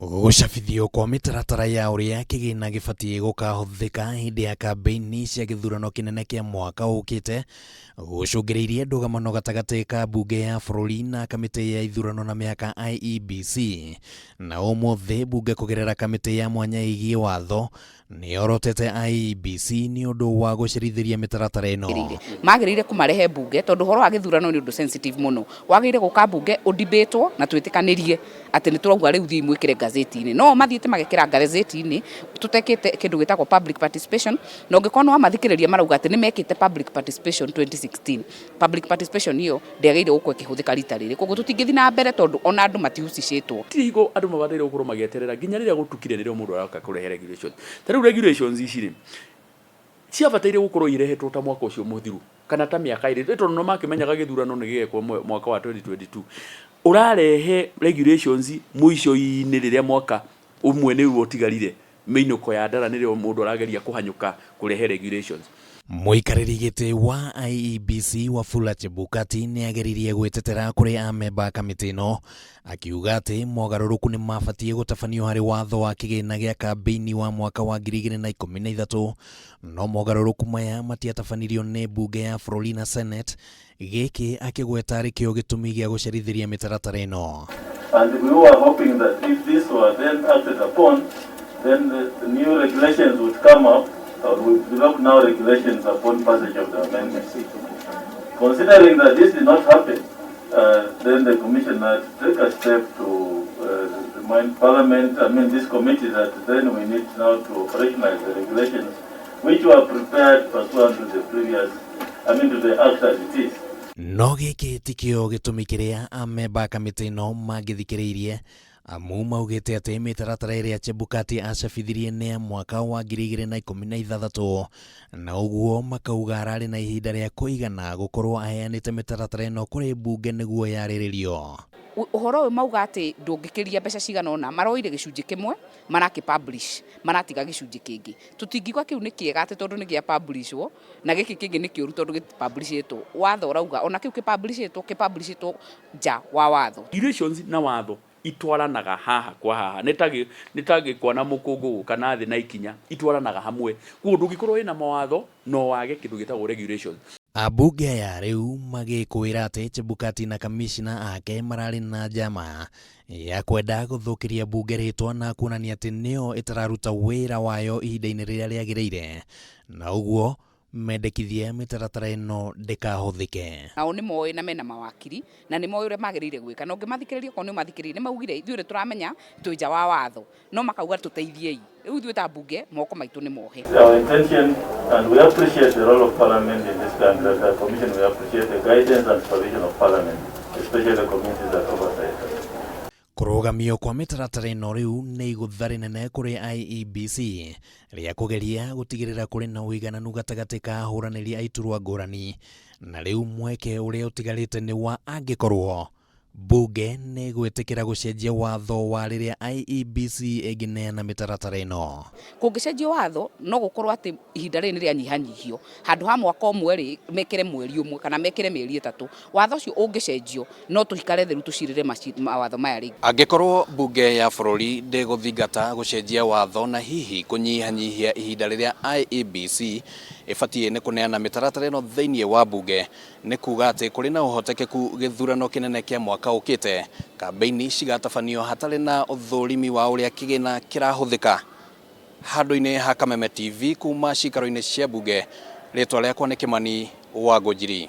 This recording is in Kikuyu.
Gũcabithio kwa mĩtaratara ya ũrĩa kĩgĩna gĩbatiĩ gũkahũthĩka hĩndĩ ya kambĩini cia gĩthurano kĩnene kĩa mwaka ũkĩte gũcũngĩrĩirie ndũgamano gatagatĩ ka mbunge ya bũrũri na kamĩtĩ ya ithurano na mĩhaka IEBC. Na ũmũthĩ mbunge kũgerera kamĩtĩ ya mwanya ĩgiĩ watho nĩyorotete IEBC nĩ ũndũ wa gũcerithĩria mĩtaratara ĩno. Magĩrĩire kũmarehe mbunge tondũ ũhoro wa gĩthurano nĩ ũndũ sensitive mũno. Wagĩrĩire gũka mbunge ũdibatwo na twĩtĩkanĩrie atĩ nĩ tũrauga rĩu thiĩi mwĩkĩre ngathĩti-inĩ. No o mathiĩte magekĩra ngathĩti-inĩ tũtekĩte kĩndũ gĩtagwo public participation, na ũngĩkorwo nĩ wamathikĩrĩria marauga atĩ nĩ mekĩte public participation 2016. Public participation ĩyo ndĩagĩrĩire gũkorwo ĩkĩhũthĩka rita rĩrĩ. Koguo tũtingĩthiĩ na mbere tondũ ona andũ matihusishĩtwo. Gũtirĩ hingo andũ mabataire gũkorwo magĩeterera nginya rĩrĩa gũtukire nĩrĩo mũndũ aroka kũrehe regulations. Ta rĩu regulations ici rĩ, ciabataire gũkorwo irehetwo ta mwaka ũcio mũthiru kana ta mĩaka ĩrĩ tondũ nĩ makĩmenyaga gĩthurano nĩ gĩgekwo mwaka wa 2022. Ũrarehe regulations mũico-inĩ rĩrĩa mwaka ũmwe nĩguo ũtigarire mĩinũko ya ndara nĩrĩo mũndũ arageria kũhanyũka kũrehe regulations. Mũikarĩri gĩtĩ wa IEBC Wafula Chebukati nĩ ageririe gwĩtetera kũrĩ amemba a kamĩtĩ ĩno akiuga atĩ mogarũrũku nĩ mabatiĩ gũtabanio harĩ watho wa kĩgĩna gĩa kambĩini wa mwaka wa 2013 no mogarũrũku maya matiatabanirio nĩ mbunge ya bũrũri na Senate Gĩkĩ akĩgweta arĩ kĩo gĩtũmi gĩa gũcerithĩria mĩtaratara ĩno. And we were hoping that if this were then acted upon, then the new regulations would come up, or we develop now regulations upon passage of the amendment. Considering that this did not happen, then the Commission had to take a step to remind Parliament, I mean this committee, that then we need now to operationalize the regulations which were prepared pursuant to the previous, I mean to the act as it is. No gĩkĩ tikĩo gĩtũmi kĩrĩa amemba a kamĩtĩ ĩno mangĩthikĩrĩirie amu maugĩte atĩ mĩtaratara ĩrĩa Chebukati acabithirie nĩ ya mwaka wa 2016 na ũguo makauga ararĩ na ihinda rĩa kũigana gũkorwo aheanĩte mĩtaratara ĩno kũrĩ mbunge nĩguo yarĩrĩrio. Ũhoro ũyũ mauga atĩ ndũngĩkĩria mbeca cigana ũna, maroire gĩcunjĩ kĩmwe marakĩ publish, maratiga gĩcunjĩ kĩngĩ. Tũtingiuga kĩu nĩ kĩega atĩ tondũ nĩ gĩa publishwo na gĩkĩ kĩngĩ nĩ kĩũru tondũ gĩti publishĩtwo. Watho ũrauga ona kĩu kĩ publishĩtwo, kĩ publishĩtwo nja wa watho. Regulations na watho itwaranaga haha kwa haha, nĩ ta gĩkwa na mũkũngũgũ kana thĩ na ikinya, itwaranaga hamwe. Koguo ndũngĩkorwo wĩna mawatho na wage kĩndũ gĩtagwo regulations. Ambunge aya rĩu magĩkũĩra atĩ Chebukati na kamishina ake mararĩ na njama ya kwenda gũthũkĩria mbunge rĩtwa na kuonania atĩ nĩyo ĩtararuta wĩra wayo ihinda-inĩ rĩrĩa rĩagĩrĩire na ũguo mendekithie mĩtaratara ĩno ndĩkahũthĩke. Nao nĩ moĩ na mena mawakiri na nĩ moĩ ũrĩa magĩrĩire gwĩka, na ũngĩmathikĩrĩria okorwo nĩ ũmathikĩrĩirie nĩ maugire ithuĩ nĩ tũramenya twĩ nja wa watho, no makauga tũteithiei. Rĩu ithuĩ ta mbunge moko maitũ nĩ mohe. Our intention, and we appreciate the role of Parliament in this country, as a Commission we appreciate the guidance and supervision of Parliament, especially the committees that oversight us. Kũrũgamio kwa mĩtaratara ĩno rĩu nĩ igũtha rĩnene kũrĩ IEBC rĩa kũgeria gũtigĩrĩra kũrĩ na ũigananu gatagatĩ ka ahũranĩri a iturwa ngũrani, na rĩu mweke ũrĩa ũtigarĩte nĩ wa angĩkorwo Bunge nĩ ĩgwĩtĩkĩra gũcenjia watho wa rĩrĩa IEBC ĩngĩneana mĩtaratara ĩno. Kũngĩcenjio watho no gũkorwo atĩ ihinda rĩrĩ nĩ rĩanyihanyihio, handũ ha mwaka ũmwe rĩ, mekĩre mweri ũmwe kana mekĩre mĩeri ĩtatũ. Watho ũcio ũngĩcenjio no tũikare thĩ rĩu tũcirĩre mawatho maya rĩngĩ. Angĩkorwo mbunge ya bũrũri ndĩgũthingata gũcenjia watho na hihi kũnyihanyihia ihinda rĩrĩa IEBC ĩbatiĩ nĩ kũneana mĩtaratara ĩno thĩinĩ wa mbunge, Nĩ kuuga atĩ kũrĩ na ũhotekeku gĩthurano kĩnene kĩa mwaka ũkĩte, kambĩini cigatabanio hatarĩ na ũthũrimi wa ũrĩa kĩgĩna kĩrahũthĩka. Handũ-inĩ ha Kameme TV kuma ciikaro-inĩ cia mbunge, rĩtwa rĩakwa nĩ Kĩmani wa Ngũnjiri.